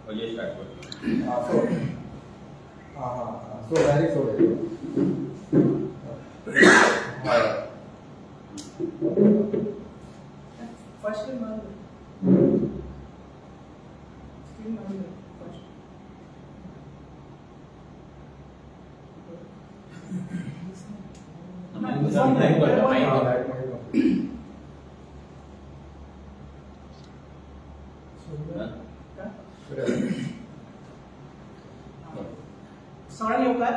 Ajay start कर. हां, सोड. हां हां हां, सोड, डायरेक्ट सोड. हय. फर्स्ट मारून, स्क्रीन मारून फर्स्ट. माईक करता, माईक. हां, लायट मागीर. बरें. सगळ्यांक येवकार.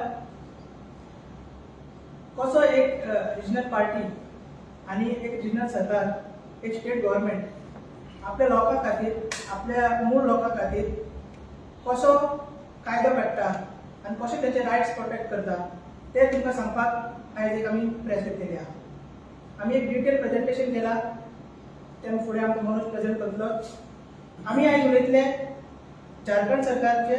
कसो एक रिजनल पार्टी आनी एक रिजनल सरकार, एक स्टेट गव्हर्मेंट आपल्या लोकां खातीर, आपल्या मूळ लोकां खातीर कसो कायदो काडटा आनी कशे तेंचे रायट्स प्रोटेक्ट करता ते तुमकां सांगपाक आयज एक आमी प्रेस घेतलेली आहा. आमी एक डिटेल प्रेजेंटेशन केला, ते फुडें आमकां मनोज प्रेजेंट करतलो. आमी आयज उलयतले झारखंड सरकारचे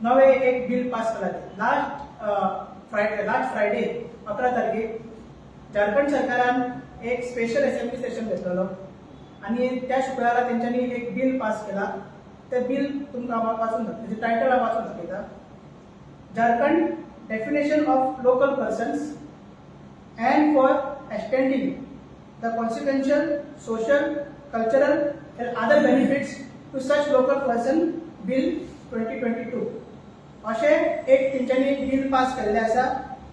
नवे एक बिल पास केला. लास्ट फ्रायडे 11 तारखेक झारखंड सरकारान एक स्पेशल असेंब्ली सेशन घेतलेलो आनी त्या शुक्रारा तेंच्यांनी एक बिल पास केला. ते बिल तुमकां हांव वाचून दाखयता, तेजें टायटल हांव वाचून दाखयता: Jharkhand Definition of Local Persons and for Extending the Consequential Social, Cultural and Other Benefits to Such Local Person Bill 2022. अशें एक तेंच्यांनी बील पास केल्लें आसा,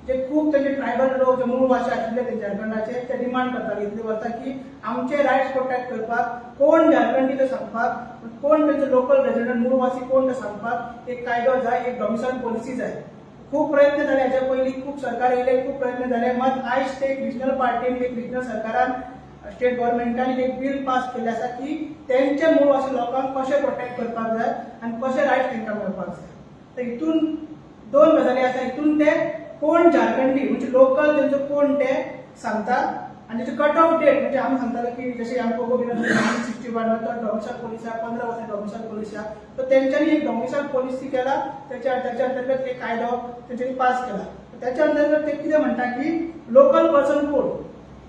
जे खूब तेंचे ट्रायबल लोक, जे मूळ भाशा आशिल्ले ते झारखंडाचे, ते डिमांड करताले इतले वर्सां की आमचे रायट्स प्रोटेक्ट करपाक, कोण झारखंडी ते सांगपाक, कोण तेंचे लोकल रेजिडंट मूळवासी कोण ते सांगपाक एक कायदो जाय, एक डॉमिसायल पॉलिसी जाय. खूब प्रयत्न जाले हाच्या पयलीं, खूब सरकार येयले, खूब प्रयत्न जाले. मात आयज ते एक रिजनल पार्टीन, एक रिजनल सरकारान, स्टेट गव्हर्मेंटान एक बील पास केल्लें आसा की तेंचे मूळवासी लोकांक कशें प्रोटेक्ट करपाक जाय आनी कशे रायट्स तांकां मेळपाक जाय. तर हितून दोन गजाली आसा. हितून ते कोण झारखंडी म्हणजे लोकल तेंचो कोण ते सांगता आनी तेचे कट ऑफ डेट, म्हणजे आमी सांगताले की जशें आमकां पोगो बील 1961, तो डॉमिसायल पॉलिसी आहा, 15 वर्सां डॉमिसायल पॉलिसी आहा. तर तेंच्यांनी एक डॉमिसायल पॉलिसी केला, त्याच्या अंतर्गत एक कायदो तेंच्यांनी पास केला. त्याच्या अंतर्गत ते कितें म्हणटा की लोकल पर्सन कोण,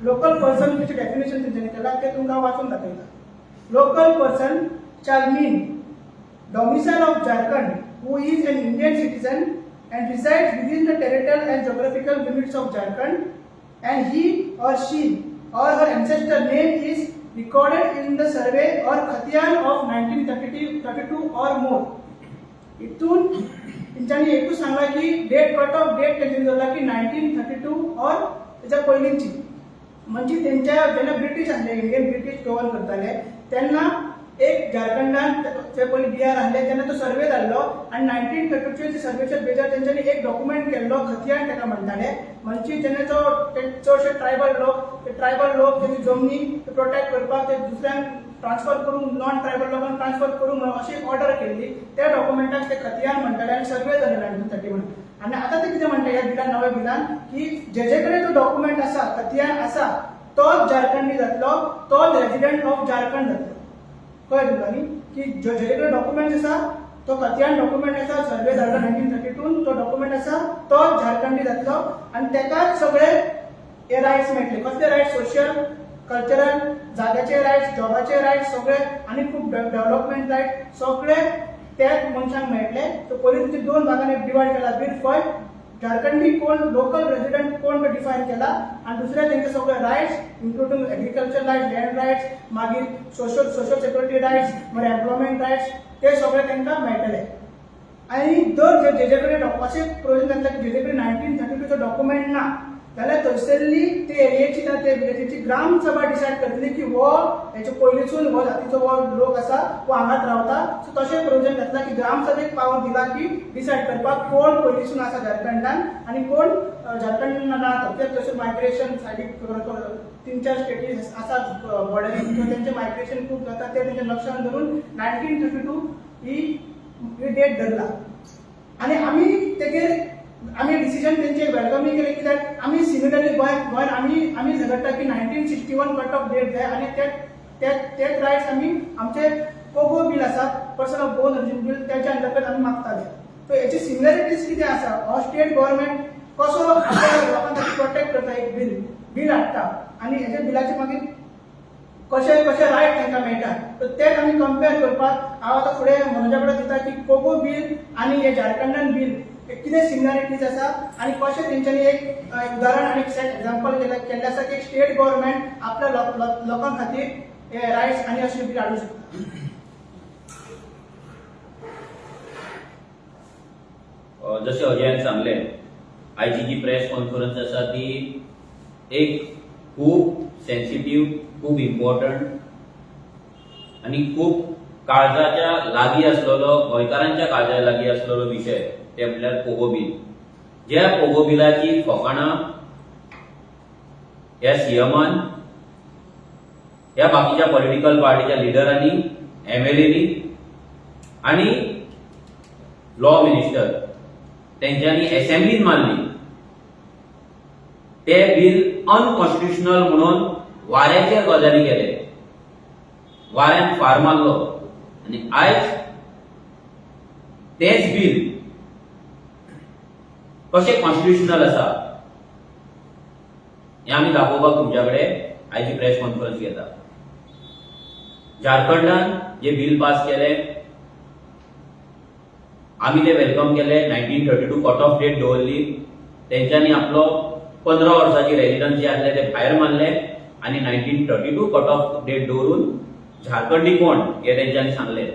लोकल पर्सन डेफिनेशन तेंच्यांनी केला, ते तुमकां वाचून दाखयता. Local person shall mean domicile of Jharkhand who is an Indian citizen and resides within the territorial and geographical limits of Jharkhand, and he or she or her ancestor name is recorded in the survey or Khatian of 1932 or more. इथून तेंच्यांनी एकूच सांगला की date, cut off date तेंच्यांनी दवरला की 1932 or त्याच्या पयलींची. म्हणजे तेंच्या जेन्ना ब्रिटीश आसले, इंडियन ब्रिटीश गवर्न करताले, तेन्ना एक झारखंडान ते पयलीं बिहार आसले, तेन्ना तो सर्वे जाल्लो आनी 1932 सर्वेच्या बेजार तेंच्यांनी एक डॉक्युमेंट केल्लो, खतियान ताका म्हणटाले. म्हणजे तेन्ना तो ते चडशे ट्रायबल लोक, ते ट्रायबल लोक तेंची जमनी प्रोटेक्ट करपाक ते दुसऱ्यांक ट्रान्सफर करूंक, नॉन ट्रायबल लोकांक ट्रान्सफर करूंक म्हणून अशी एक ऑर्डर केल्ली. त्या डॉक्युमेंटाक ते खतियान म्हणटाले आनी सर्वे जाले 1931. आनी आतां ते कितें म्हणटा ह्या बिलान, नव्या बिलान, की जेजे कडेन तो डॉक्युमेंट आसा, खतियान आसा, तोच झारखंडी जातलो, तोच रेजिडंट ऑफ झारखंड जातलो. कळ्ळें तुमकां न्ही की जेजे कडेन डॉक्युमेंट आसा, तो खतियान डॉक्युमेंट आसा, सर्वे जालो 1932, तो डॉक्युमेंट आसा, तोच झारखंडी जातलो आनी तेकाच सगळे हे रायट्स मेळटले. कसले रायट्स? सोशल, कल्चरल, जाग्याचे रायट्स, जॉबाचे रायट्स सगळे आनी खूब डेव्हलपमेंट रायट सगळे त्याच मनशांक मेळटले. सो पयलीं तुमचे दोन भागांनी डिवायड केला बील. फर्स्ट झारखंडी कोण, लोकल रेजिडंट कोण तो डिफायन केला आनी दुसरे तेंचे सगळे rights, including agriculture right, land rights, मागीर सोशल सेक्युरिटी रायट्स, मागीर एम्प्लॉयमेंट रायट्स, ते सगळे तांकां मेळटले. आनी जर जेजे कडेन अशें प्रोविजन घातला की जेजे कडेन 1932चो डॉक्युमेंट ना जाल्यार थंयसरली ते एरियेची ना ते विलेजीची ग्रामसभा डिसायड करतली की हो हेचे पयलींसून हो जातीचो हो लोक आसा, हो हांगाच रावता. सो तशें प्रोविजन घातला की ग्रामसभेक पावर दिला की डिसायड करपाक कोण पयलींसून आसा झारखंडान आनी कोण झारखंड ना तो. कित्याक तशें मायग्रेशन सायडीक तीन चार स्टेटी आसा बॉर्डरीक, तेंचें मायग्रेशन खूब जाता. ते तेंच्या लक्षात धरून 1932 ही ही डेट धरला. आनी आमी तेजेर आमी डिसिजन तेंचे वेलकमूय केलें, कित्याक आमी सिमिलरली गोंयांत आमी झगडटा की 1961 कट ऑफ डेट जाय आनी ते ते तेच रायट्स आमी आमचे पोगो बील आसा, Person of Goan Origin Bill, त्याच्या अंतर्गत आमी मागताले. सो हेची सिमिलरिटीज कितें आसा, हो स्टेट गव्हर्मेंट कसो आपल्या लोकांक प्रोटेक्ट करता, एक बील हाडटा आनी हेच्या बिलाचे मागीर कशे कशे रायट तांकां मेळटा. तर तेच आमी कंपेर करपाक हांव आतां फुडें मनोजा कडेन दिता की पोगो बील आनी हे झारखंडान बील कितें सिमिलरिटीज आसा आनी कशें तेंच्यांनी एक उदाहरण आनी एक सेट एग्जाम्पल केल्लें आसा की एक स्टेट गव्हर्मेंट आपल्या लोकां खातीर हे रायट्स आनी अशें बील हाडूंक शकता. जशें अजयान सांगलें, आयची जी प्रेस कॉन्फरन्स आसा ती एक खूब सेन्सिटीव, खूब इम्पॉर्टंट आनी खूब काळजाच्या लागीं आसलेलो, गोंयकारांच्या काळजा लागीं आसलेलो विशय, ते म्हणल्यार पोगो बील. ज्या पोगो बिलाची फकाणां ह्या सीएमान, ह्या बाकीच्या पॉलिटिकल पार्टीच्या लिडरांनी, एमएलएनी आनी लॉ मिनिस्टर तेंच्यांनी एसेंब्लीन मारली, ते बील अनकॉन्स्टिट्युशनल म्हणून वाऱ्याचेर गजाली केले, वाऱ्यान फार मारलो आनी आयज तेच बील कशें कॉन्स्टिट्युशनल आसा हें आमी दाखोवपाक तुमच्या कडेन आयची प्रेस कॉन्फरन्स घेता. झारखंडान जे बील पास केले, आमी ते welcome केले. 1932 कट ऑफ डेट दवरली. तेंच्यांनी आपलो 15 वर्साची रेजिडन्सी आसले ते भायर मारले आनी 1932 कट ऑफ डेट दवरून झारखंडी कोण हे तेंच्यांनी सांगले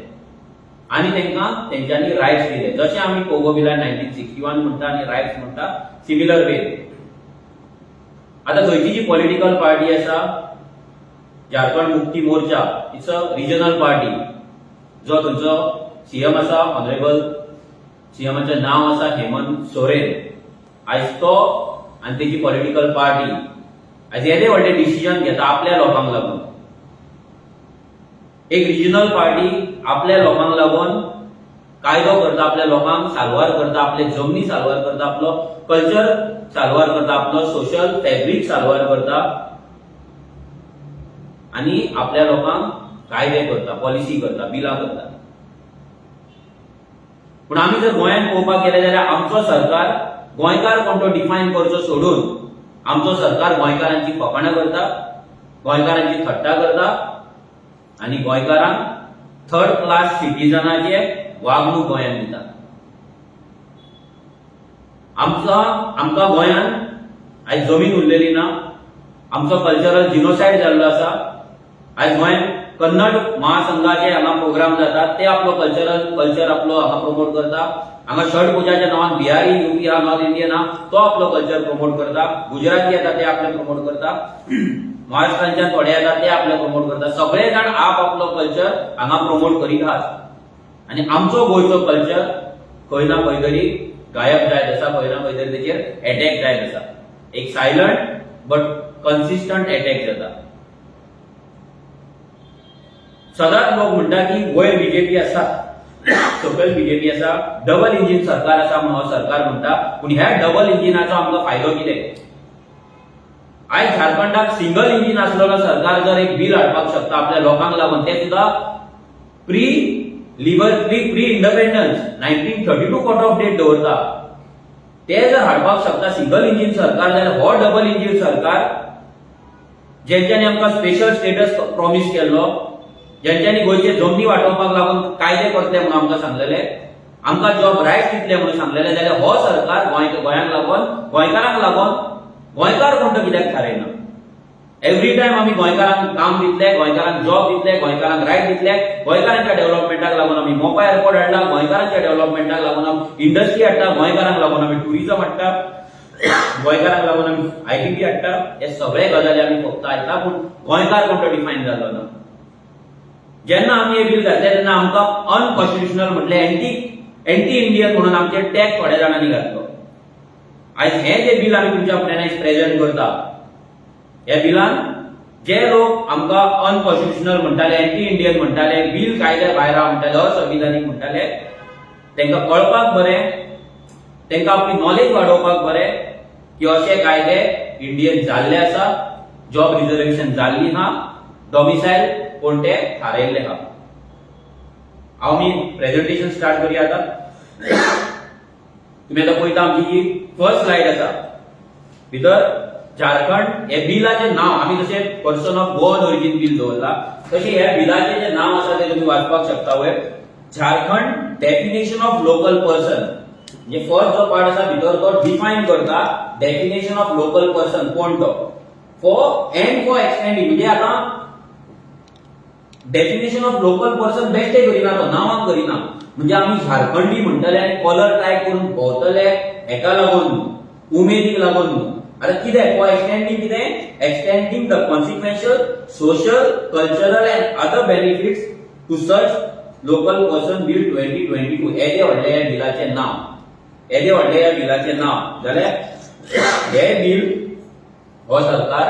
आनी तांकां तेंच्यांनी रायट्स दिले. जशें आमी पोगो बिला 1961 म्हणटा आनी रायट्स म्हणटा, सिमिलर वे. आतां थंयची जी पॉलिटिकल पार्टी आसा, Jharkhand Mukti Morcha, it's a regional party. जो थंयचो सीएम आसा, ऑनरेबल सीएमाचें नांव आसा हेमंत सोरेन, आयज तो आनी तेजी पॉलिटिकल पार्टी आयज येदे व्हडले डिसिजन घेता आपल्या लोकांक लागून. एक रिजनल पार्टी आपल्या लोकांक लागून कायदो करता, आपल्या लोकांक साल्वार करता, आपले जमनी साल्वार करता, आपलो कल्चर साल्वार करता, आपलो सोशल फॅब्रीक साल्वार करता आनी आपल्या लोकांक कायदे करता, पॉलिसी करता, बिलां करता. पूण आमी जर गोंयांत पळोवपाक गेले जाल्यार आमचो सरकार गोंयकार कोण तो डिफायन करचो सोडून आमचो सरकार गोंयकारांची फकाणां करता, गोंयकारांची थट्टा करता आनी गोंयकारांक थर्ड क्लास सिटीजनाचे वागणूक गोंयांत दिता. आमकां गोंयांत आयज जमीन उरलेली ना. आमचो कल्चरल जिनोसायड जाल्लो आसा. आयज गोंयांत कन्नड महासंघाचे हांगा प्रोग्राम जातात, ते आपलो कल्चर आपलो हांगा प्रमोट करता. हांगा छठ पुजाच्या नांवान बिहारी, युपी हा, नॉर्थ इंडियन हा, तो आपलो कल्चर प्रमोट करता. गुजराती येता, ते आपले प्रमोट करता. महाराष्ट्रांच्यान थोडे येतात, ते आपले प्रमोट करता. सगळे जाण आप आपलो कल्चर हांगा प्रमोट करीत आहात आनी आमचो गोंयचो कल्चर खंय ना खंय तरी गायब जायत आसा, खंय ना खंय तरी तेचेर एटॅक जायत आसा. एक सायलंट बट कन्सिस्टंट एटॅक जाता. सदांच लोक म्हणटा की वयर बीजेपी आसा, सकयल बीजेपी आसा, डबल इंजीन सरकार आसा म्हणून हो सरकार म्हणटा. पूण ह्या डबल इंजिनाचो आमकां फायदो कितें? आयज झारखंडाक सिंगल इंजीन आसलेलो सरकार जर एक बील हाडपाक शकता आपल्या लोकांक लागून, ते सुद्दां pre liber pre pre independence 1932 cut off date दवरता, ते जर हाडपाक शकता सिंगल इंजीन सरकार, जाल्यार हो डबल इंजीन सरकार, जेंच्यांनी आमकां स्पेशल स्टेटस प्रॉमीस केल्लो, जेंच्यांनी गोंयचे जमनी वाटोवपाक लागून कायदे करतले म्हणून आमकां सांगलेले, आमकां जॉब रायट्स दितले म्हणून सांगलेले, जाल्यार हो सरकार गोंयांक लागून, गोंयकारांक लागून गोंयकार कोण तो कित्याक थारयना? एवरी टायम आमी गोंयकारांक काम दितले, गोंयकारांक जॉब दितले, गोंयकारांक रायट दितले, गोंयकारांच्या डेव्हलपमेंटाक लागून आमी मोपा एअरपोर्ट हाडला, गोंयकारांच्या डेव्हलपमेंटाक लागून आमी इंडस्ट्री हाडटा, गोंयकारांक लागून आमी टुरिझम हाडटा, गोंयकारांक लागून आमी आयपीपी हाडटा. हे सगळे गजाली आमी फक्त आयता, पूण गोंयकार कोण तो डिफायन जालो ना. जेन्ना आमी हे बील घातले तेन्ना आमकां अनकॉन्स्टिट्युशनल म्हटलें, एंटी इंडियन म्हणून आमचे टॅग थोड्या जाणांनी घातलो. आयज हें जे बील आमी तुमच्या फुड्यान आयज प्रेझेंट करता, ह्या बिलान जे लोक आमकां अनकॉन्स्टिट्युशनल म्हणटाले, एंटी इंडियन म्हणटाले, बील कायद्या भायर आहा म्हणटाले, असंविधानीक म्हणटाले, तांकां कळपाक बरें, तांकां आपली नॉलेज वाडोवपाक बरें की अशे कायदे इंडियन जाल्ले आसा, जॉब रिजर्वेशन जाल्ली ना, डॉमिसायल कोण ते थारायल्ले आहा. हांव मी प्रेझेंटेशन स्टार्ट करूया. आतां तुम्ही आतां पळयता, आमची जी फर्स्ट स्लायड आसा, भितर झारखंड हे बिलाचें नांव, आमी जशें Person of Goan Origin Bill दवरला, तशें ह्या बिलाचें जें नांव आसा तें तुमी वाचपाक शकता वयर, Jharkhand Definition of Local Person. म्हणजे फर्स्ट जो पार्ट आसा भितर, तो डिफायन करता डेफिनेशन ऑफ लोकल पर्सन कोण तो, फॉर एंड फॉर एक्सटेंडिंग. म्हणजे आतां डेफिनेशन ऑफ लोकल पर्सन बेश्टे करिना, तो नांवाक करिना. म्हणजे आमी झारखंडी म्हणटले आनी कॉलर टाय करून भोंवतले हेका लागून न्हू, उमेदीक लागून न्हू. आतां कितें फॉर एक्सटेंडिंग? कितें? Extending the consequential social, cultural and other benefits to such local person Bill 2022. येदे व्हडले ह्या बिलाचें नांव, येदे व्हडले ह्या बिलाचें नांव जाल्यार हे बील हो सरकार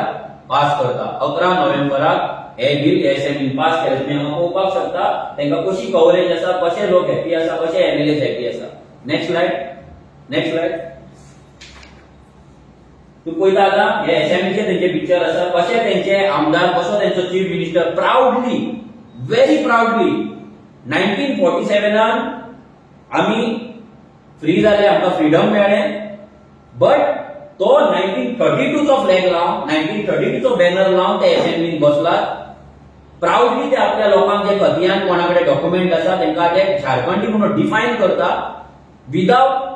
पास करता. 11 नोव्हेंबराक हे बील असेंब्लीन पास केलें. तुमी हांगा पळोवपाक शकता तांकां कशी कवरेज आसा, कशे लोक हॅपी आसा, कशे एमएलए हॅपी आसा. Next slide, next slide. तूं पळयता आतां हे असेंब्लीचे तेंचे पिक्चर आसा, कशे तेंचे आमदार, कसो तेंचो chief minister proudly, very proudly. 1947नान आमी फ्री जाले, आमकां फ्रिडम मेळ्ळें, बट तो 1932चो फ्लॅग लावन, 1932चो बॅनर लावन ते असेंब्लीन बसलात. प्रावडली ते आपल्या लोकांक जे खतियान कोणा कडेन डॉक्युमेंट आसा, तांकां ते झारखंडी म्हणून डिफायन करता विदाउट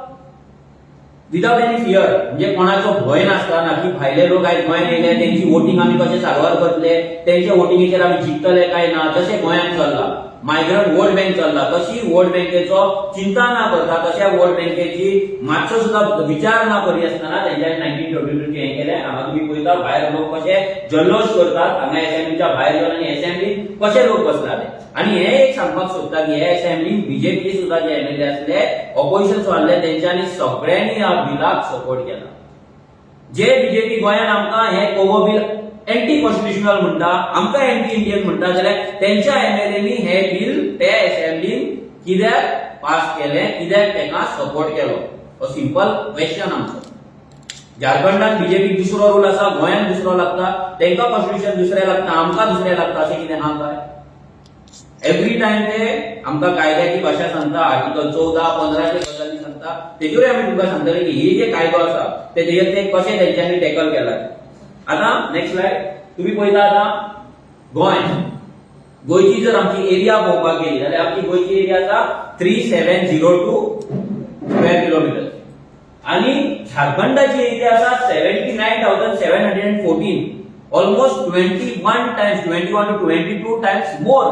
एनी फियर. म्हणजे कोणाचो भंय नासतना की भायले लोक आयज गोंयांत येयले, तेंची वोटींग आमी कशें साल्वार करतले, तेंच्या वोटिंगेचेर आमी जिखतले काय ना. जशें गोंयांत चल्ला, मायग्रंट वोट बँक चल्ला, तशी वोट बँकेचो चिंता ना करता, तशा वोट बँकेची मातसो सुद्दां विचार ना करी आसतना तेंच्यांनी 1932 हें केलें. हांगा तुमी पळयता, भायर लोक कशे जल्लोश करतात हांगा असेंब्लीच्या भायर येवन आनी असेंब्लीत कशे लोक बसला ते. आनी हे एक सांगपाक सोदता की हे असेंब्लीन बीजेपी सुद्दां जे एमएलए आसले, ऑपोजिशन आसले, तेंच्यांनी सगळ्यांनी ह्या बिलाक सपोर्ट केला. जे बीजेपी गोंयांत आमकां हे पोगो बिल एंटी कॉन्स्टिट्युशनल म्हणटा, आमकां एंटी इंडियन म्हणटा, जाल्यार तेंच्या एमएलएनी हे बील ते असेंब्लीन कित्याक पास केलें, कित्याक ताका सपोर्ट केलो, हो सिंपल क्वेश्चन आमचो. झारखंडात बीजेपी दुसरो रूल आसा, गोंयांत दुसरो लागता. तांकां कॉन्स्टिट्युशन दुसरें लागता, आमकां दुसरें लागता, अशें कितें आहा काय? एवरी टायम ते आमकां कायद्याची भाशा सांगता, आर्टिकल 14, 15चे गजाली सांगता. तेजेरूय आमी तुमकां सांगतले की ही जे कायदो आसा ते तेजेर ते कशें तेंच्यांनी टॅकल केला. आतां नेक्स्ट स्लायड. तुमी पळयता आतां गोंय, गोंयची जर आमची एरिया पळोवपाक गेली जाल्यार आमची गोंयची एरिया आसा 3702 square kilometer आणि झारखंडाची एरिया आसा 79,714, almost 21 times, 21 to 22 times more.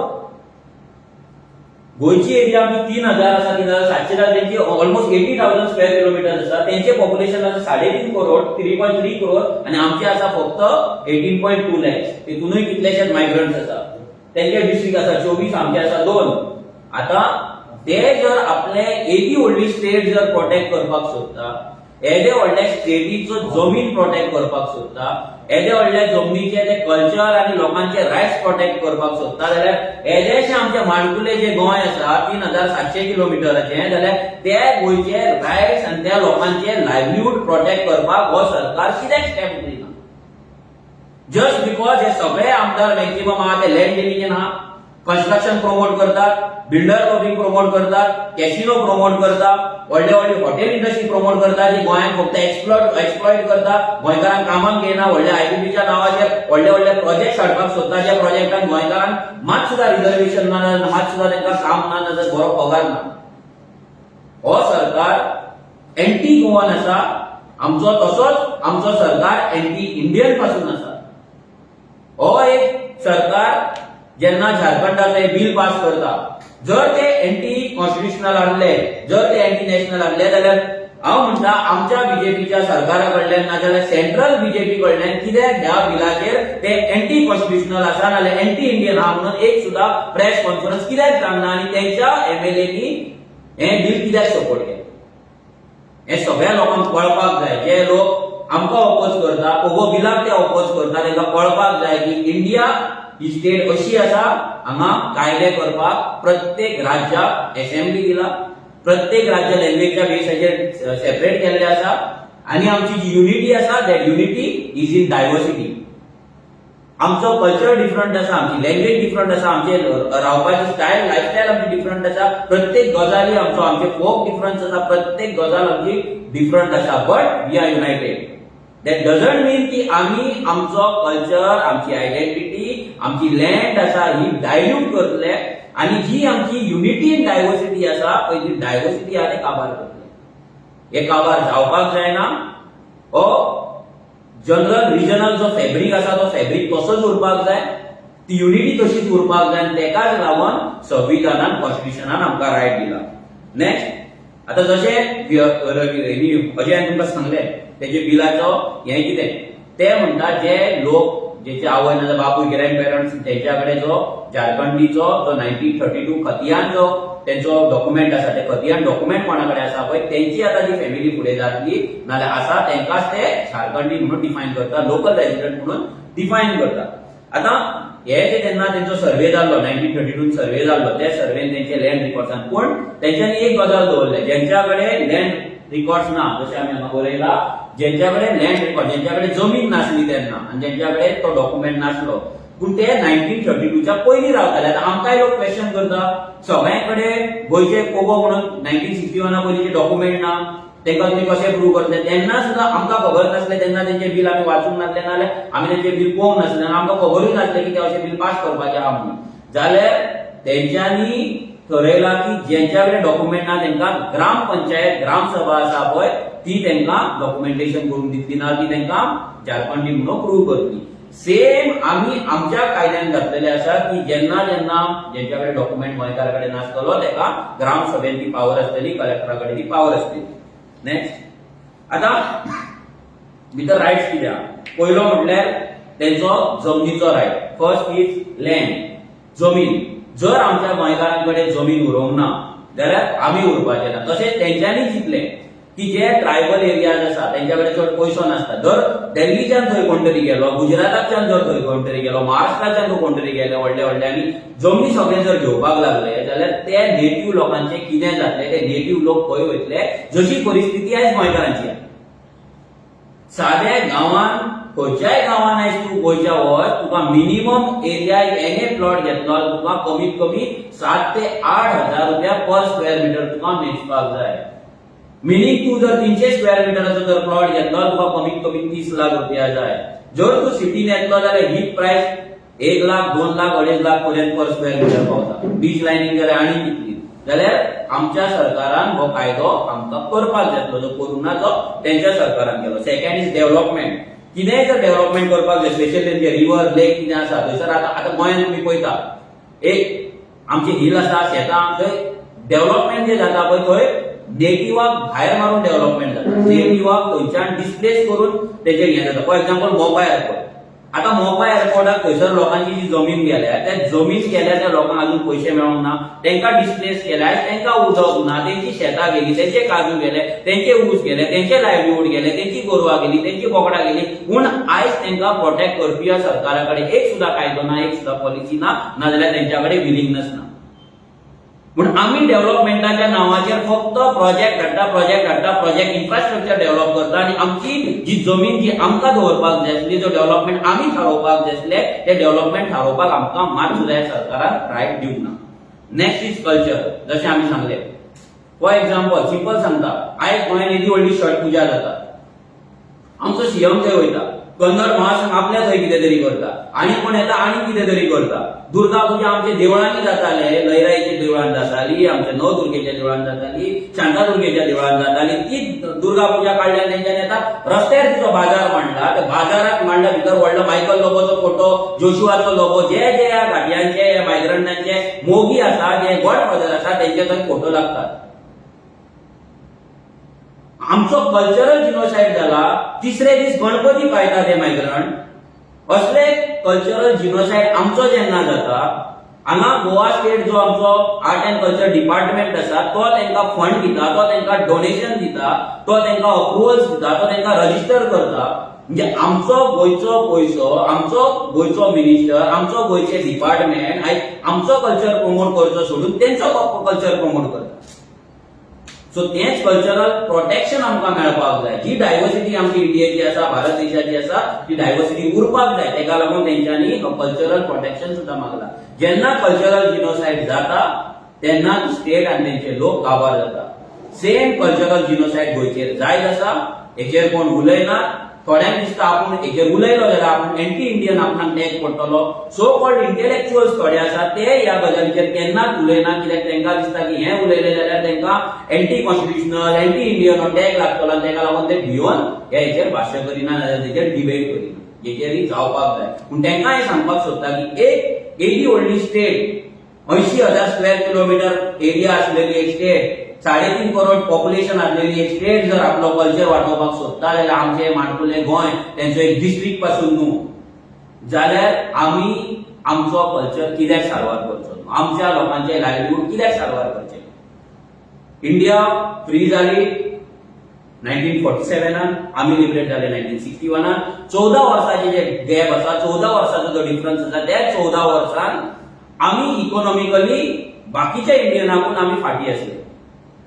गोंयची एरिया आमची 3000 आसा, 3700 जाल्यार तेंची almost 80,000 square kilometer आसा. तेंचे पॉप्युलेशन आसा 3.5 करोड, 3.3 करोड आणि आमचे आसा फक्त 18.2 लॅक्स. तितूनय कितलेशेच मायग्रंट्स आसा. तेंचे डिस्ट्रिक्ट आसा 24, आमचे आसा दोन. आता ते जर आपले एदी व्हडली स्टेट जर प्रोटेक्ट करपाक सोदता, येदे व्हडल्या स्टेटीचो जमीन प्रोटेक्ट करपाक सोदता, येदे व्हडल्या जमनीचे ते कल्चर आनी लोकांचे रायट्स प्रोटेक्ट करपाक सोदता, जाल्यार येदेशे आमचे माणकुले जे गोंय आसा 3700 किलोमिटराचे, जाल्यार त्या गोंयचे रायट्स आनी त्या लोकांचे लायवलीहूड प्रोटेक्ट करपाक हो सरकार कित्याक स्टेप उखलिना? जस्ट because हे सगळे आमदार मॅक्झिमम आहा ते लँड डिलिंगेन आहा, कन्स्ट्रक्शन प्रमोट करतात, बिल्डर लॉबिंग प्रमोट करतात, कॅसिनो प्रमोट करता, व्हडले व्हडले हॉटेल इंडस्ट्री प्रमोट करता, जी गोंयांत फक्त एक्सप्लॉयट करता, गोंयकारांक कामाक घेयना, व्हडल्या आयपीपीच्या नांवाचेर व्हडले व्हडले प्रोजेक्ट हाडपाक सोदता, ज्या प्रोजेक्टान गोंयकारांक मात सुद्दां रिझर्वेशन ना, मात सुद्दां तांकां काम ना, नाजाल्यार बरो पगार ना. हो सरकार एंटी गोवन आसा आमचो, तसोच आमचो सरकार एंटी इंडियन पासून आसा. हो एक सरकार जेन्ना झारखंडाचो हे बिल पास करता, जर ते एंटी कॉन्स्टिट्युशनल आहले, जर ते एंटी नॅशनल आहले, जाल्यार हांव म्हणटा, आमच्या बीजेपीच्या सरकारा कडल्यान नाजाल्यार सेंट्रल बीजेपी कडल्यान कित्याक ह्या बिलाचेर ते एंटी कॉन्स्टिट्युशनल आसा नाजाल्यार एंटी इंडियन आहा म्हणून एक सुद्दां प्रेस कॉन्फरन्स कित्याक सांगना आनी तेंच्या एमएलएनी हें बील कित्याक सपोर्ट केलें, हें सगळ्या लोकांक कळपाक जाय. जे लोक आमकां ऑपोज करता, पोगो बिलाक ते ऑपोज करता, तांकां कळपाक जाय की इंडिया ही स्टेट अशी आसा, हांगा कायदे करपाक प्रत्येक राज्याक असेंब्ली दिला, प्रत्येक राज्य लँग्वेजच्या बेसाचेर सेपरेट केल्ले आसा आनी आमची जी युनिटी आसा, that unity is in diversity. आमचो कल्चर डिफरंट आसा, आमची लँग्वेज डिफरंट आसा, आमचे रावपाची स्टायल, लायफस्टायल आमची डिफरंट आसा, प्रत्येक गजाली आमचो, आमचे फोक डिफरन्स आसा, प्रत्येक गजाल आमची डिफरंट आसा, but we are united. That doesn't mean की आमी आमचो कल्चर, आमची आयडेंटिटी, आमची लँड आसा ही डायल्यूट करतले आनी जी आमची युनिटी इन डायवर्सिटी आसा पळय, ती डायवर्सिटी आहा ते काबार करतले. हे काबार जावपाक जायना. हो जनरल रिजनल जो फॅब्रीक आसा तो फॅब्रीक तसोच उरपाक जाय, ती युनिटी तशीच उरपाक जाय आनी तेकाच लागून संविधानान, कॉन्स्टिट्युशनान आमकां रायट दिला. नेक्स्ट. आतां जशें अजयान तुमकां सांगलें, तेजे बिलाचो हें कितें ते म्हणटा, जे लोक जेचे आवय नाजाल्यार बापूय, ग्रँड पेरंट्स, तेंच्या कडेन जो झारखंडीचो जो 1932 खतियान जो तेंचो डॉक्युमेंट आसा, ते खतियान डॉक्युमेंट कोणा कडेन आसा पळय, तेंची आतां जी फॅमिली फुडें जातली नाजाल्यार आसा, तेंकाच ते झारखंडी म्हणून डिफायन करता, लोकल रेजिडंट म्हणून डिफायन करता. आतां हे जे तेन्ना तेंचो सर्वे जाल्लो, 1932 सर्वे जाल्लो, त्या सर्वेन तेंचे लँड रिकॉर्ड्सान, पूण तेंच्यांनी एक गजाल दवरले, जेंच्या कडेन लँड रिकॉर्ड्स ना, जशें आमी हांगा बरयला, जेंच्या कडेन लँड रिकॉर्ड, जेंच्या कडेन जमीन नासली तेन्ना आनी जेंच्या कडेन तो डॉक्युमेंट नासलो, पूण ते 1932च्या पयलीं रावताले. आतां आमकांय लोक क्वेश्चन करता, सगळ्यां कडेन गोंयचे कोगो म्हणून 1961 पयलींचे डॉक्युमेंट ना, तांकां तुमी कशें प्रूव करतले? तेन्ना सुद्दां आमकां खबर नासलें. तेन्ना तेंचें बील आमी वाचूंक नासलें, नाजाल्यार आमी तेंचें बील पळोवंक नासलें आनी आमकां खबरूय नासलें की ते अशें बील पास करपाचें आहा म्हणून. जाल्यार तेंच्यांनी ठरयलां की जेंच्या कडेन डॉक्युमेंट ना तेंकां ग्राम पंचायत, ग्राम सभा आसा पळय, ती तेंकां डॉक्युमेंटेशन करून दितली ना ती तेंकां झारखंडी म्हणून प्रूव करतली. सेम आमी आमच्या कायद्यान घातलेले आसा की जेन्ना जेन्ना जेंच्या कडेन डॉक्युमेंट गोंयकारा कडेन नासतलो, तेका ग्राम सभेन ती पावर आसतली, कलेक्टरा कडेन ती पावर आसतली. नेक्स्ट. आतां भितर रायट्स कितें आहा? पयलो म्हटल्यार तेंचो जमनीचो रायट. फर्स्ट is land, जमीन. जर आमच्या गोंयकारां कडेन जमीन उरोंक ना जाल्यार आमी उरपाचे ना. तशेंच तेंच्यांनी चिंतलें की जे ट्रायबल एरियाज आसा तेंच्या कडेन चड पयसो नासता. जर दिल्लीच्यान थंय कोण तरी गेलो, गुजराताच्यान जर थंय कोण तरी गेलो, महाराष्ट्राच्यान कोण तरी गेले, व्हडले व्हडल्यांनी जमनी सगळे जर घेवपाक लागले जाल्यार ते नेटीव लोकांचे कितें जातले? ते नेटीव लोक खंय वयतले? जशी परिस्थिती आयज गोंयकारांची आहा. साद्या गांवान, खंयच्याय गांवान आयज तूं गोंयच्या वच, तुका मिनिमम एरिया एने प्लॉट घेतलो, तुका कमीत कमी 7 ते 8 हजार रुपया पर स्क्वेअर मिटर तुका मेजपाक जाय. मिनींग तूं जर 300 स्क्वेअर मिटराचो जर प्लॉट घेतलो, तुका कमीत कमी 30 लाख रुपया जाय. जर तूं सिटीन येतलो जाल्यार ही प्रायस 1 लाख, 2 लाख, 2.5 लाख पर्यंत पर स्क्वेअर मिटर पावता. बीच लायनींग जाल्यार आनी कितली. जाल्यार आमच्या सरकारान हो कायदो आमकां करपाक जाय आसलो, जो करूंक ना, जो तेंच्या सरकारान केलो. Second is development. कितेंय जर डेव्हलपमेंट करपाक जाय, स्पेशली तेंचे रिवर, लेक कितें आसा थंयसर. आतां आतां गोंयांत तुमी पळयता, एक आमचे हिल आसा, शेतां, थंय डेव्हलपमेंट जे जाता पळय, थंय नेटिवाक भायर मारून डेव्हलपमेंट जाता. नेटिवाक थंयच्यान डिस्प्लेस करून तेजें हें जाता. For example, Mopa airport. आतां मोपा एअरपोर्टाक थंयसर लोकांची जी जमीन गेल्या, त्या जमीन गेल्या त्या लोकांक अजून पयशे मेळोंक ना. तांकां डिस्प्लेस केल्या, तांकां उदक ना, तेंची शेतां गेली, तेंचे काजू गेले, तेंचे ऊस गेले, तेंचे लायवलीहूड गेले, तेंची गोरवां गेली, तेंची बोकडां गेली. पूण आयज तांकां प्रोटेक्ट करपी ह्या सरकारा कडेन एक सुद्दां कायदो ना, एक सुद्दां पॉलिसी ना, नाजाल्यार तेंच्या कडेन विलिंगनेस ना. पूण आमी डेव्हलपमेंटाच्या नांवाचेर फक्त प्रोजेक्ट हाडटा, प्रोजेक्ट हाडटा, प्रोजेक्ट इन्फ्रास्ट्रक्चर डेव्हलप करता आनी आमची जी जमीन जी आमकां दवरपाक जाय आसली, जो डेव्हलपमेंट आमी थारोवपाक जाय आसले, ते डेव्हलपमेंट थारोवपाक आमकां मात सुद्दां ह्या सरकारान रायट दिवंक ना. Next is culture. जशें आमी सांगले, फॉर एक्झाम्पल, सिंपल सांगता, आयज गोंयांत येदी व्हडली छठ पुजा जाता, आमचो सीएम थंय वयता. कन्नड महासंघ आपल्या थंय कितें तरी करता आनी कोण येता आनी कितें तरी करता. दुर्गा पुजा आमच्या देवळांनी जाताले, लयराईच्या देवळान जाताली, आमच्या नवदुर्गेच्या देवळान जाताली, शांतादुर्गेच्या देवळान जाताली. ती दुर्गा पुजा काडल्यान तेंच्यानी आतां रस्त्यार तिचो बाजार मांडला. त्या बाजारात मांडला भितर व्हडलो मायकल लोबोचो फोटो, जोशुआचो लोबो, जे जे ह्या घाटयांचे, ह्या मायग्रंटांचे मोगी आसा, जे गॉडफादर आसा, तेंचे थंय फोटो लागतात. आमचो कल्चरल जिनोसायड जाला. तिसरे दीस गणपती पायता ते मायग्रंट. असले कल्चरल जिनोसायड आमचो जेन्ना जाता, हांगा गोवा स्टेट जो आमचो आर्ट अँड कल्चर डिपार्टमेंट आसा, तो तांकां फंड दिता, तो तांकां डोनेशन दिता, तो तांकां अप्रुवल्स दिता, तो तांकां रजिस्टर करता. म्हणजे आमचो गोंयचो पयसो, आमचो गोंयचो मिनिस्टर, आमचो गोंयचे डिपार्टमेंट आयज आमचो कल्चर प्रमोट करचो सोडून तेंचो कल्चर प्रमोट करता. सो तेंच कल्चरल प्रोटेक्शन आमकां मेळपाक जाय. जी डायवर्सिटी आमची इंडियेची आसा, भारत देशाची आसा, ती डायवर्सिटी उरपाक जाय. तेका लागून तेंच्यांनी कल्चरल प्रोटेक्शन सुद्दां मागला. जेन्ना कल्चरल जिनोसायड जाता तेन्ना स्टेट आनी तेंचे लोक काबार जाता. सेम कल्चरल जिनोसायड गोंयचेर जायत आसा, हेचेर कोण उलयना. थोड्यांक दिसता आपूण हेजेर उलयलो जाल्यार आपूण एंटी इंडियन, आपणाक टॅग पडटलो. सो कॉल्ड इंटेलेक्च्युअल्स थोडे आसात, ते ह्या गजालीचेर केन्नाच उलयना, कित्याक तांकां दिसता की हें उलयलें जाल्यार तांकां एंटी कॉन्स्टिट्युशनल, एंटी इंडियन हो टॅग लागतलो आनी ताका लागून ते भियोन हे हेचेर भाश्य करिना, नाजाल्यार तेचेर डिबेट करिना, जेचेरय जावपाक जाय. पूण तांकां हें सांगपाक सोदता की एक एदी व्हडली स्टेट, 80,000 स्क्वेअर किलोमिटर एरिया असलेली एक स्टेट, 3.5 करोड पॉप्युलेशन असलेली एक स्टेट जर आपलो कल्चर वाटोवपाक सोदता जाल्यार, आमचे माणकुले गोंय तेंचो एक डिस्ट्रिक्ट पासून न्हू जाल्यार, आमी आमचो कल्चर कित्याक साल्वार करचो न्हू? आमच्या लोकांचे लायवलीहूड कित्याक साल्वार करचे? इंडिया फ्री जाली 1947नान, आमी लिबरेट जाले 1961नान. 14 वर्साचे जे गॅप आसा, 14 वर्साचो जो डिफरन्स आसा, त्या 14 वर्सान आमी इकॉनॉमिकली बाकीच्या इंडियनाकून आमी फाटीं आसले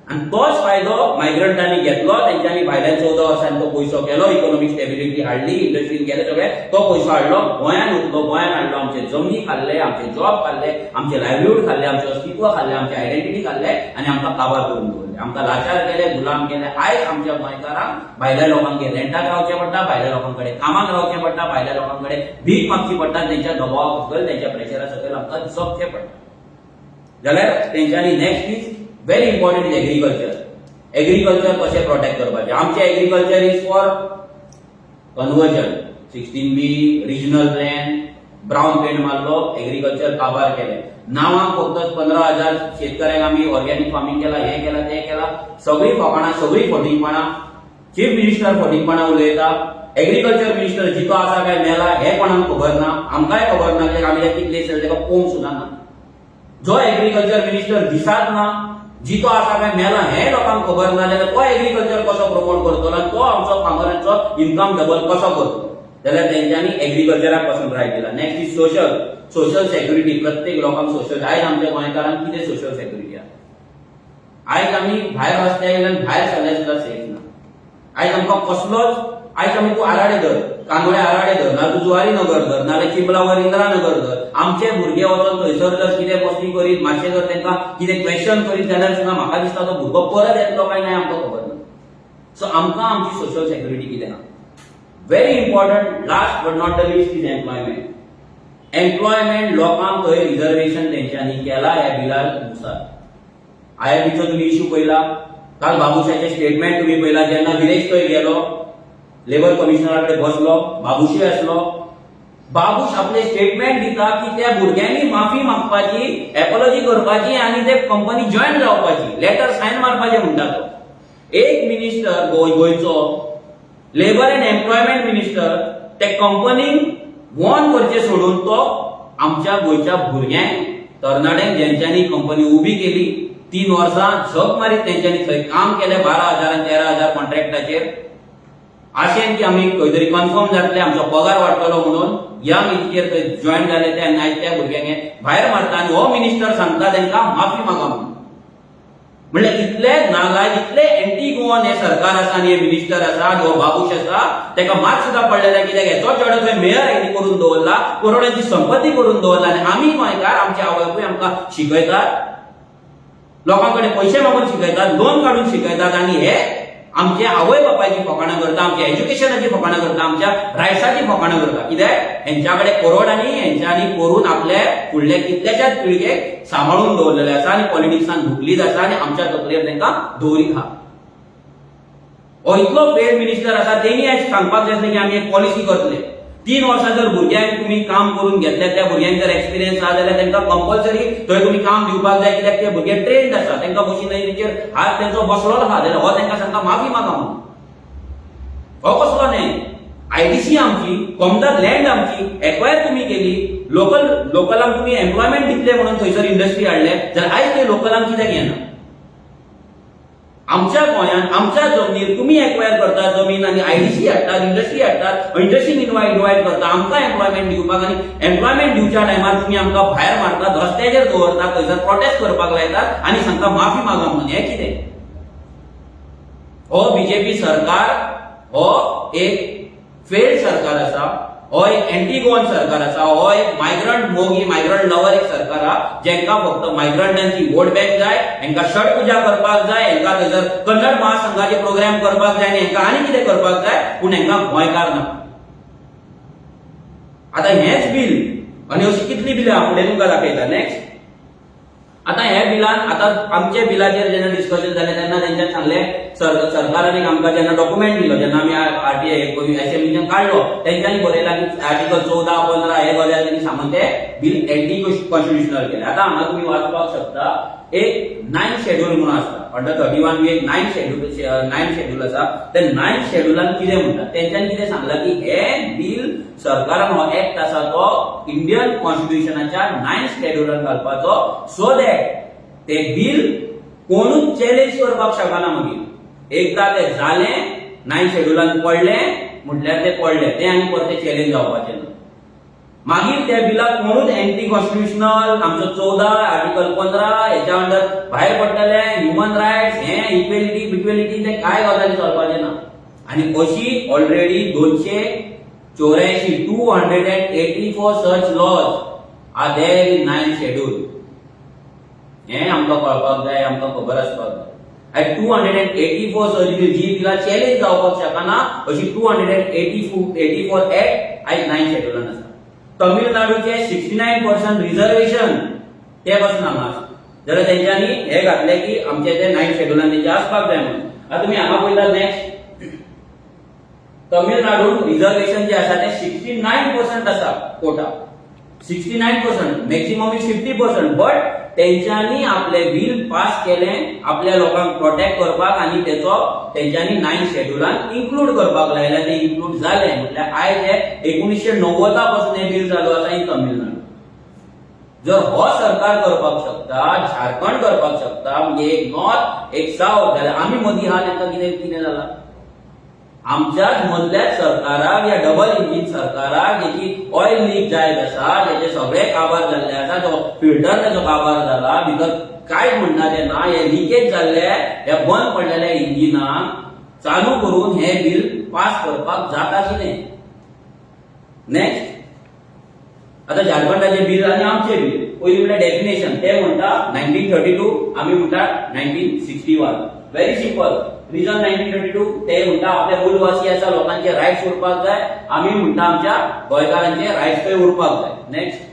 आनी तोच फायदो मायग्रंटांनी घेतलो. तेंच्यांनी भायल्यान 14 वर्सांनी तो पयसो केलो, इकॉनॉमिक स्टेबिलिटी हाडली, इंडस्ट्रीन केले सगळे, तो पयसो हाडलो, गोंयान उरलो, गोंयान हाडलो, आमचे जमनी खाल्ले, आमचे जॉब खाल्ले, आमचे लायवलीहूड खाल्ले, आमचे अस्तित्व खाल्ले, आमचे आयडेंटिटी खाल्ले आनी आमकां काबार करून दवरले, आमकां लाचार केले, गुलाम केले. आयज आमच्या गोंयकारांक भायल्या लोकांक रेंटाक रावचें पडटा, भायल्या लोकां कडेन कामाक रावचें पडटा, भायल्या लोकां कडेन भीक मागची पडटा. तेंच्या दबावा सकयल, तेंच्या प्रेशरा सकयल आमकां जगचें पडटा. जाल्यार तेंच्यांनी, next is very important is agriculture. Agriculture कशें प्रोटेक्ट करपाचें? आमचें agriculture is for conversion, 16B regional plan, brown paint मारलो, एग्रीकल्चर काबार केलें. नांवाक फक्त 15,000 शेतकऱ्यांक आमी ऑर्गॅनिक फार्मींग केला, हें केलां, तें केलां. सगळीं फकाणां, सगळीं फटींगपणां. चीफ मिनिस्टर फटींगपणां उलयता. एग्रीकल्चर मिनिस्टर जितो आसा काय मेला हें कोणाक खबर ना, आमकांय खबर ना, कित्याक आमी कितले ताका पळोवंक सुद्दां ना. जो एग्रीकल्चर मिनिस्टर दिसात ना, जितो आसा काय मेला हें लोकांक खबर ना, जाल्यार तो एग्रीकल्चर कसो प्रमोट करतलो आनी तो आमचो फार्मरांचो इन्कम डबल कसो करतलो? जाल्यार तेंच्यांनी एग्रीकल्चराक पासून रायट दिला. Next is social security. प्रत्येक लोकांक सोशल, आयज आमच्या गोंयकारांक कितें सोशल सेक्युरिटी आसा? आयज आमी भायर रस्त्या वयल्यान भायर सरल्यार सुद्दां सेफ ना. आयज आमकां कसलोच, आयज आमी तूं आराडे धर, कांदोळे आराडे धर, ना तूं जुवारी नगर धर, नाजाल्यार चिंबला वर इंदिरा नगर धर, आमचे भुरगे वचोन थंयसर जर कितें पोस्टिंग करीत, मातशें जर तांकां कितें क्वेश्चन करीत जाल्यार सुद्दां म्हाका दिसता तो भुरगो परत येतलो काय ना आमकां खबर ना. सो आमकां आमची सोशल सेक्युरिटी कितें आहा? Very important, last but not the least, is employment. Employment लोकांक थंय रिझर्वेशन तेंच्यांनी केला ह्या बिला नुसार. आयआयबीचो तुम्ही इश्यू पळयला, काल बाबूशाचे स्टेटमेंट तुम्ही पळयला. जेन्ना विरेश थंय गेलो, लेबर कमिशनरा कडेन बसलो, बाबूशय आसलो, बाबूश आपले स्टेटमेंट दिता की त्या भुरग्यांनी माफी मागपाची, एपॉलॉजी करपाची आनी ते कंपनी जॉयन जावपाची, लेटर सायन मारपाचे म्हणटा तो. एक मिनिस्टर, गोंयचो लेबर अँड एम्प्लॉयमेंट मिनिस्टर, ते कंपनीक वॉर्न करचे सोडून तो आमच्या गोंयच्या भुरग्यांक, तरणाट्यांक, ज्यांच्यांनी कंपनी उबी केली, 3 वर्सां झक मारीत तेंच्यांनी थंय काम केलें, 12,000 आनी 13,000 कॉन्ट्रॅक्टाचेर, आशेन की आमी खंय तरी कन्फर्म जातले, आमचो पगार वाडटलो म्हणून यंग एजीचेर थंय जॉयन जाले ते आनी आयज त्या भुरग्यांक भायर मारता आनी हो मिनिस्टर सांगता तांकां माफी मागा म्हणून. म्हणल्यार इतले नालायक, इतले एंटी गोवन हे सरकार आसा आनी हे मिनिस्टर आसा आनी हो बाबूश आसा, ताका मात सुद्दां पडलें, कित्याक हेचो चेडो थंय मेयर हेणी करून दवरला, करोडांची संपत्ती करून दवरला. आनी आमी गोंयकार, आमचे आवय बापूय आमकां शिकयतात, लोकां कडेन पयशे मागून शिकयतात, लोन काडून शिकयतात आनी हे आमचे आवय बापायची फकाणां करता, आमच्या एज्युकेशनाची फकाणां करता, आमच्या रायट्साची फकाणां करता. कित्याक हेंच्या कडेन करोडांनी हेंच्यांनी करून आपले फुडले कितल्याशाच पिळगेक सांबाळून दवरलेले आसा आनी पॉलिटिक्सान धुकलीत आसा आनी आमच्या तकलेर तांकां दवरीत आहा. हो इतलो फेल्ड मिनिस्टर आसा, तेणी आयज सांगपाक जाय आसलें की आमी एक पॉलिसी करतले. 3 वर्सां जर भुरग्यांक तुमी काम करून घेतले, त्या भुरग्यांक जर एक्सपिरियन्स आहा जाल्यार तांकां कंपल्सरी थंय तुमी काम दिवपाक जाय, कित्याक ते भुरगे ट्रेन्ड आसा, तांकां मशिनरीचेर हात तेंचो बसलोलो आहा. जाल्यार हो तांकां सांगता माफी मागा म्हणून. हो कसलो न्हय? आयडीसी आमची, कोमदाद लँड आमची एक्वायर तुमी केली, लोकलांक तुमी एम्प्लॉयमेंट दितले म्हणून थंयसर इंडस्ट्री हाडले, जाल्यार आयज ते लोकलांक कित्याक येना? आमच्या गोंयांत, आमच्या जमनीर तुमी एक्वायर करता जमीन आनी आयडीसी हाडटात, इंडस्ट्री हाडटात, इंडस्ट्रीन इनवायट करता आमकां एम्प्लॉयमेंट दिवपाक आनी एम्प्लॉयमेंट दिवच्या टायमार तुमी आमकां भायर मारतात, रस्त्याचेर दवरतात, थंयसर प्रोटेस्ट करपाक लायतात आनी सांगता माफी मागा म्हणून. हें कितें? हो बीजेपी सरकार हो एक फेल्ड सरकार आसा. हो एक एंटी गोवन सरकार आसा. हो एक मायग्रंट मोगी, मायग्रंट लवर एक सरकार आहा, जेंका फक्त मायग्रंटांची वोट बँक जाय. हेंका छठ पुजा करपाक जाय, हेंका थंयसर कन्नड महासंघाचे प्रोग्राम करपाक जाय आनी हेंका आनी कितें करपाक जाय, पूण हेंका गोंयकार ना. आता हेंच बील आनी अशी कितली बिलां हांव फुडें तुमकां दाखयता. नेक्स्ट. आता ह्या बिलान, आता आमच्या बिलाचेर जेन्ना डिस्कशन जालें तेन्ना तेंच्यान सांगलें, सरकारान एक आमकां जेन्ना डॉक्युमेंट दिलो, जेन्ना आमी आरटीआय असेंब्लीच्यान काडलो, तेंच्यांनी बरयलां की आर्टिकल 14, 15 हे गजाल तेंणी सांगून ते बील एंटी कॉन्स्टिट्युशनल केलें. आतां हांगा तुमी वाचपाक शकता, एक नायन शेड्यूल म्हणून आसता. अंडर 31 बी एक नायन शेड्यूल आसा. ते नायन शेड्युलान कितें म्हणटा, तेंच्यांनी कितें सांगलां की हे बील सरकारान हो एक्ट आसा तो इंडियन कॉन्स्टिट्युशनाच्या नायन शेड्युलान घालपाचो, सो that ते बील कोणूच चॅलेंज करपाक शकना. मागीर एकदां ते जालें, नायन शेड्युलान पडलें म्हटल्यार ते पडलें, ते आनी परतें चॅलेंज जावपाचें ना. मागीर त्या बिलाक कोणूच एंटी कॉन्स्टिट्युशनल, आमचो 14, आर्टिकल 15 हेच्या अंडर भायर पडटले, ह्युमन रायट्स, हे इक्वेलिटी बिक्वेलिटी, ते काय गजाली चलपाचे ना. आनी अशी already 284, 284 such laws are there in nine schedule. हें आमकां कळपाक जाय, आमकां खबर आसपाक जाय. 284 such bill, जी बिलां चॅलेंज जावपाक शकना, अशी 284 एक्ट आयज नायन शेड्युलान आसा. तमिळनाडूचे 69% रिझर्वेशन ते पासून हांगा आसा, जाल्यार तेंच्यांनी हे घातले की आमचे ते नायन शेड्युलान तेंचे आसपाक जाय म्हणून. आतां तुमी हांगा पळयता, नेक्स्ट, तमिळनाडून रिझर्वेशन जे आसा ते 69% आसा quota, 69%. Maximum is 50%, but तेंच्यांनी आपले बील पास केलें आपल्या लोकांक प्रोटेक्ट करपाक आनी तेचो तेंच्यांनी नायन शेड्युलान इन्क्लूड करपाक लायलें. ते इन्क्लूड जालें म्हटल्यार आयज हे 1990 पासून हे बील चालू आसा इन तमिळनाडू. जर हो सरकार करपाक शकता, झारखंड करपाक शकता, म्हणजे एक नॉर्थ, एक सावथ, जाल्यार आमी मदीं आहा तांकां कितें कितें जाला? आमच्याच मदल्याच सरकाराक, या डबल इंजीन सरकाराक, जेची ऑयल लीक जायत आसा, जेचे सगळे काबार जाल्ले आसा, तो फिल्टर तेचो काबार जाला, भितर कांयच म्हणटा ते ना, हे लिकेज जाल्ले, हे बंद पडलेल्या इंजिनाक चालू करून हे बील पास करपाक जाता कितें? नेक्स्ट. आता झारखंडाचे बील आनी आमचे बील, पयलीं म्हणल्यार डेफिनेशन. ते म्हणटा 1932, आमी म्हणटा 1961. Very simple reason. 1932 ते म्हणटा आपले मूलवासी आसा लोकांचे रायट्स उरपाक जाय, आमी म्हणटा आमच्या गोंयकारांचे रायट्स थंय उरपाक जाय. Next,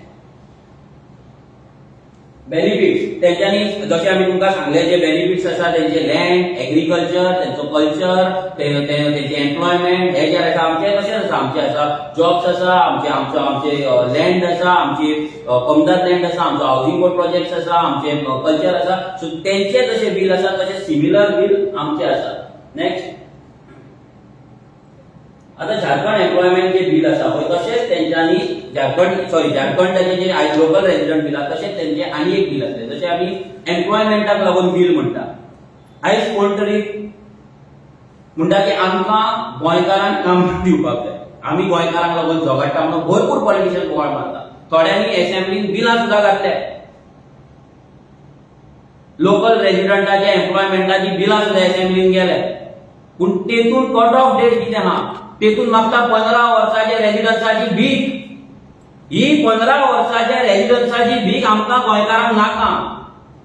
benefits. तेंच्यांनी जशें आमी तुमकां सांगले, जे बेनिफिट्स आसा तेंचे, लँड, एग्रीकल्चर, तेंचो कल्चर, तेंचे एम्प्लॉयमेंट, हे जे आसा, आमचे तशेंच आसा. आमचे आसा जॉब्स आसा, आमचे आमचो आमचे लँड आसा, आमची कमदार लँड आसा, आमचो हावसिंग बोर्ड प्रोजेक्ट्स आसा, आमचे कल्चर आसा. सो तेंचे जशे बील आसा तशे सिमिलर बील आमचे आसा. नेक्स्ट. आता झारखंड एम्प्लॉयमेंट जे बिल आसा पळय, तशेंच तेंच्यांनी झारखंड, सॉरी, झारखंडाचे जे लोकल रेजिडंट बिल आसा, तशेंच तेंचे आनी एक बिल आसलें. जशें आमी एम्प्लॉयमेंटाक लागून बिल म्हणटा, आयज कोण तरी म्हणटा की आमकां गोंयकारांक काम दिवपाक जाय, आमी गोंयकारांक लागून झगडटा म्हणून भरपूर पॉलिटिशियन बोवाळ मारता. थोड्यांनी असेंब्लीन बिलां सुद्दां घातल्या, लोकल रेजिडंटाच्या एम्प्लॉयमेंटाची बिलां सुद्दां असेंब्लीन गेल्या. पूण तेतून कट ऑफ डेट कितें आहा? तेतून मागता 15 वर्साच्या रेजिडन्साची भीक. ही 15 वर्साच्या रेजिडन्साची भीक आमकां गोंयकारांक नाका.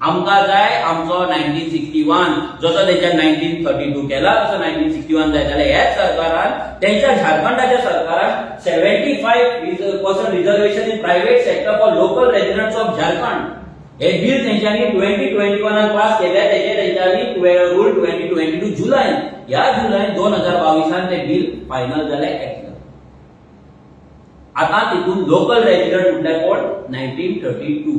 आमकां जाय आमचो 1961. जसो तेंच्या 1932 केला, तसो 1961 जाय. जाल्यार ह्याच सरकारान, तेंच्या झारखंडाच्या सरकारान 75% reservation in private sector for local residents of Jharkhand hey bill तेंच्यांनी 2021 पास केले. तेजे तेंच्यांनी रूल 2022 जुलय, ह्या जुलय 2022 ते बील फायनल जाले, एक्ट जालें. आता तितून लोकल रेजिडंट म्हटल्यार कोण? 1932.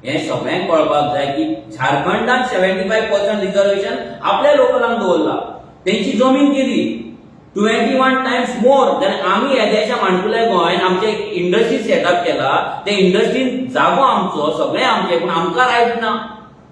हे सगळ्यांक कळपाक जाय की झारखंडान 75% रिझर्वेशन आपल्या लोकलांक दवरला. तेंची जमीन केली 21 टायम्स मोर. जाल्यार आमी येद्याशा माणकुल्या गोंयान आमचे इंडस्ट्री सेटअप केला, ते इंडस्ट्रीन जागो आमचो, सगळें आमचें, पूण आमकां रायट ना.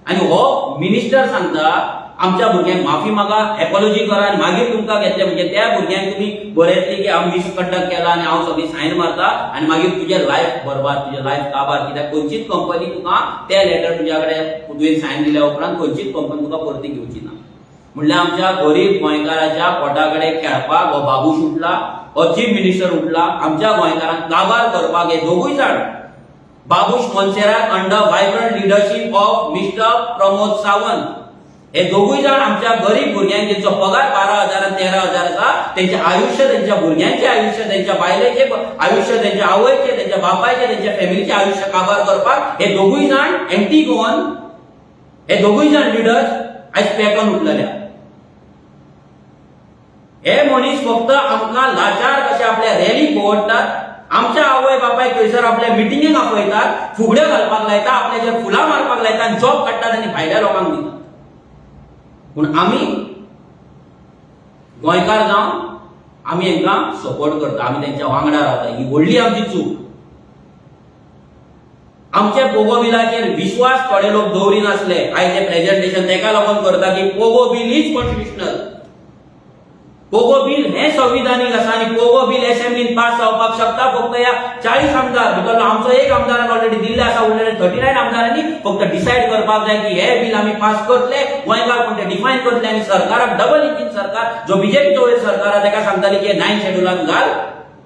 आनी हो मिनिस्टर सांगता, आमच्या भुरग्यांक माफी मागा, एपॉलॉजी करा आनी मागीर तुमकां घेतले. म्हणजे त्या भुरग्यांक तुमी बरयतली की हांव मिसकंडक्ट केला आनी हांव सगळी सायन मारता आनी मागीर तुजें लायफ बरबाद, तुजें लायफ काबार. कित्याक खंयचीच कंपनी तुका ते लेटर तुज्या कडेन तुवें सायन दिल्या उपरांत खंयचीच कंपनी तुका परती घेवची ना. म्हणल्यार आमच्या गरीब गोंयकाराच्या पोटा कडेन खेळपाक हो बाबूश उठला, हो चीफ मिनिस्टर उठला. आमच्या गोंयकारांक काबार करपाक हे दोगूय जाण, Babush Monserrate under vibrant leadership of Mister Pramod Sawant, हे दोगूय जाण आमच्या गरीब भुरग्यांक, जेंचो पगार 12,000 आनी 13,000 आसा, तेंचें आयुश्य, तेंच्या भुरग्यांचें आयुश्य, तेंच्या बायलेचें आयुश्य, तेंच्या आवयचें, तेंच्या बापायचें, तेंच्या फॅमिलीचें आयुश्य काबार करपाक हे दोगूय जाण एंटी गोवन, हे दोगूय जाण लिडर्स आयज पेटोन उठलेले. हे मनीस फक्त आमकां लाचार कशे आपल्या रॅलीक दवरतात. आमच्या आवय बापायक थंयसर आपल्या मिटिंगेक आपयतात, फुगड्यो घालपाक लायता, आपल्याचेर फुलां मारपाक लायता आनी जॉब काडटात आनी भायल्या लोकांक दितात. पूण आमी गोंयकार जावन आमी हांकां सपोर्ट करता, आमी तेंच्या वांगडा रावता. ही व्हडली आमची चूक. आमच्या पोगो बिलाचेर विश्वास थोडे लोक दवरिनासले. आयज हे प्रेझेंटेशन तेका लागून करता की POGO bill is constitutional, POGO bill हें संविधानीक आसा आनी पोगो बील असेंब्लीन पास जावपाक शकता. फक्त ह्या 40 आमदार भितरलो आमचो एक आमदारान ऑलरेडी दिल्ले आसा. उरलेले 39 आमदारांनी फक्त डिसायड करपाक जाय की हे बील आमी पास करतले, गोंयकार कोण ते डिफायन करतले आनी सरकाराक, डबल इंजीन सरकार जो बीजेपीचो वयर सरकार आसा तेका सांगताले की नायन शेड्युलान घाल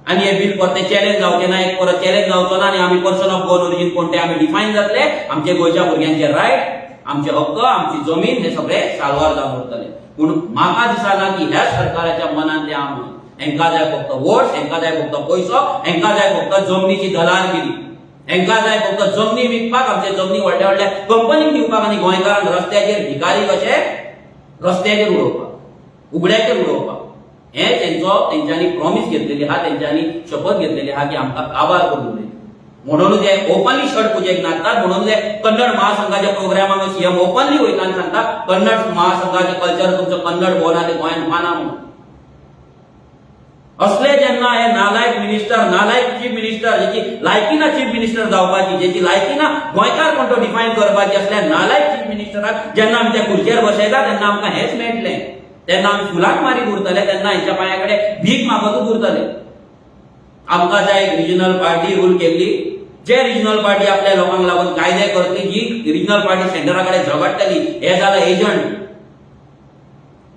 आनी हे बील परते चॅलेंज जावचें ना, एक परत चॅलेंज जावचो ना आनी आमी पर्सन ऑफ गोवन ओरिजीन कोण ते आमी डिफायन जातले. आमचे गोंयच्या भुरग्यांचे रायट, आमचे हक्क, आमची जमीन हे सगळे साल्वार जावन उरतले. पूण म्हाका दिसना की ह्या सरकाराच्या मनान ते आहा म्हणून. हेंकां जाय फक्त वोट्स, हेंकां जाय फक्त पयसो, हेंकां जाय फक्त जमनीची दलालगिरी, हेंकां जाय फक्त जमनी विकपाक, आमचे जमनी व्हडल्या व्हडल्या कंपनीक दिवपाक आनी गोंयकारांक रस्त्याचेर भिकारी कशे रस्त्याचेर उडोवपाक, उगड्याचेर उडोवपाक. हे तेंचो तेंच्यांनी प्रॉमिस घेतलेली आहा, तेंच्यांनी शपथ घेतलेली आहा की आमकां काबार करून उडयतले. म्हणूनच हे ओपनली छठ पुजेक नाचतात. म्हणून ते कन्नड महासंघाच्या प्रोग्रामाक सीएम ओपनली वयता आनी सांगता, कन्नड महासंघाचे कल्चर, तुमचो कन्नड भवन ते गोंयांत माना म्हणून. असले जेन्ना हे नालायक मिनिस्टर, नालायक चीफ मिनिस्टर, जेची लायकी ना चीफ मिनिस्टर जावपाची, जेची लायकी ना गोंयकार कोण तो डिफायन करपाची, असल्या नालायक चीफ मिनिस्टराक जेन्ना आमी त्या खुर्चेर बसयता तेन्ना आमकां हेच मेळटलें. तेन्ना आमी फुलांक मारीत उरतले, तेन्ना हेंच्या पांया कडेन भीक मागतूच उरतले. आमकां जाय एक रिजनल पार्टी रूल केल्ली, जे रिजनल पार्टी आपल्या लोकांक लागून कायदे करतली, जी रिजनल पार्टी सेंटरा कडेन झगडटली. हे जाला एजंट,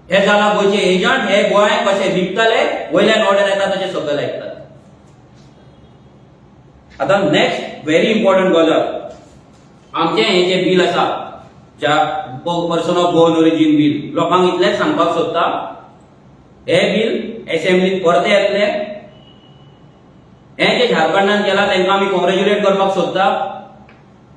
हे जाला गोंयचे एजंट. हे गोंय कशे विकतले, वयल्यान ऑर्डर येता तशे सकयल आयकतात. आतां नेक्स्ट व्हेरी इम्पॉर्टंट गजाल, आमचें हें जें बील आसा, ज्या person of Goan origin bill, लोकांक इतलेंच सांगपाक सोदता, हे बील एसेंब्लीत परतें येतलें. हें जें झारखंडान केलां तांकां आमी कॉंग्रेच्युलेट करपाक सोदता.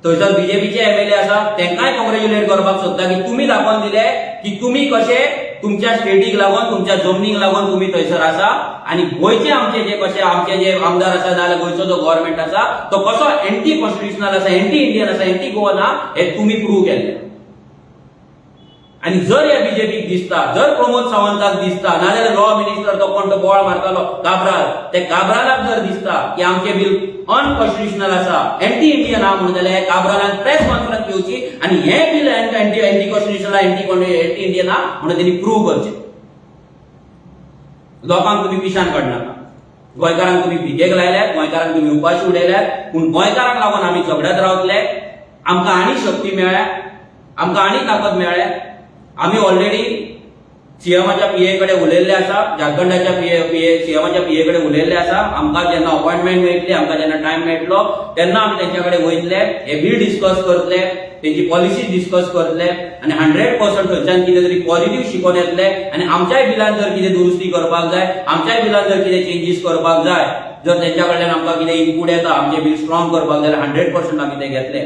थंयसर बीजेपीचे एमएलए आसा, तांकांय कॉंग्रेच्युलेट करपाक सोदता की तुमी दाखोवन दिले की तुमी कशे तुमच्या स्टेटीक लागून, तुमच्या जमनीक लागून तुमी थंयसर आसा आनी गोंयचे आमचे जे कशे आमचे जे आमदार आसा नाजाल्यार गोंयचो जो गव्हर्मेंट आसा तो कसो एंटी कॉन्स्टिट्युशनल आसा, एंटी इंडियन आसा, एंटी गोवन आहा, हे तुमी प्रूव्ह केल्ले. आनी जर ह्या बीजेपीक दिसता, जर प्रमोद सावंताक दिसता, नाजाल्यार लॉ मिनिस्टर तो कोण तो बोवाळ मारतालो काब्राल, ते काब्रालाक जर दिसता की आमचे बील अनकॉन्स्टिट्युशनल आसा, एंटी इंडियन आहा म्हणून, जाल्यार काब्रालान प्रेस कॉन्फरन्स घेवची आनी हे bill anti constitutional, anti Indian आहा म्हणून तेणी प्रूव्ह करचें. लोकांक तुमी पिशान काडनाका. गोंयकारांक तुमी भिकेक लायल्यात, गोंयकारांक तुमी उपाशी उडयल्यात. पूण गोंयकारांक लागून आमी झगड्यात रावतले. आमकां आनी शक्ती मेळ्ळ्या, आमकां आनी ताकद मेळ्ळ्या. आमी ऑलरेडी सीएमाच्या पीए कडेन उलयल्ले आसा, झारखंडाच्या पीए पीए सीएमाच्या पीए कडेन उलयल्ले आसा. आमकां जेन्ना अपॉयंटमेंट मेळटली, आमकां जेन्ना टायम मेळटलो, तेन्ना आमी तेंच्या कडेन वयतले, हे बील डिस्कस करतले, तेंची पॉलिसी डिस्कस करतले आनी 100% थंयच्यान कितें तरी पॉझिटिव्ह शिकोवन येतले. आनी आमच्याय बिलान जर कितें दुरुस्ती करपाक जाय, आमच्याय बिलान जर कितें चेंजीस करपाक जाय, जर तेंच्या कडल्यान आमकां कितें इनपूट येता आमचें बील स्ट्रॉंग करपाक जाल्यार 100% आमी तें घेतले.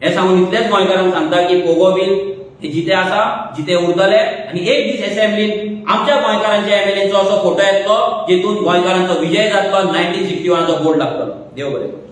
हें सांगून इतलेंच गोंयकारांक सांगता की पोगो बील हे जिते आसा, जिते उरतले आनी एक दीस असेंब्लीन आमच्या गोंयकारांच्या एमएलएचो असो फोटो येतलो जितून गोंयकारांचो विजय जातलो, 1961चो बोर्ड लागतलो. देव बरें करूं.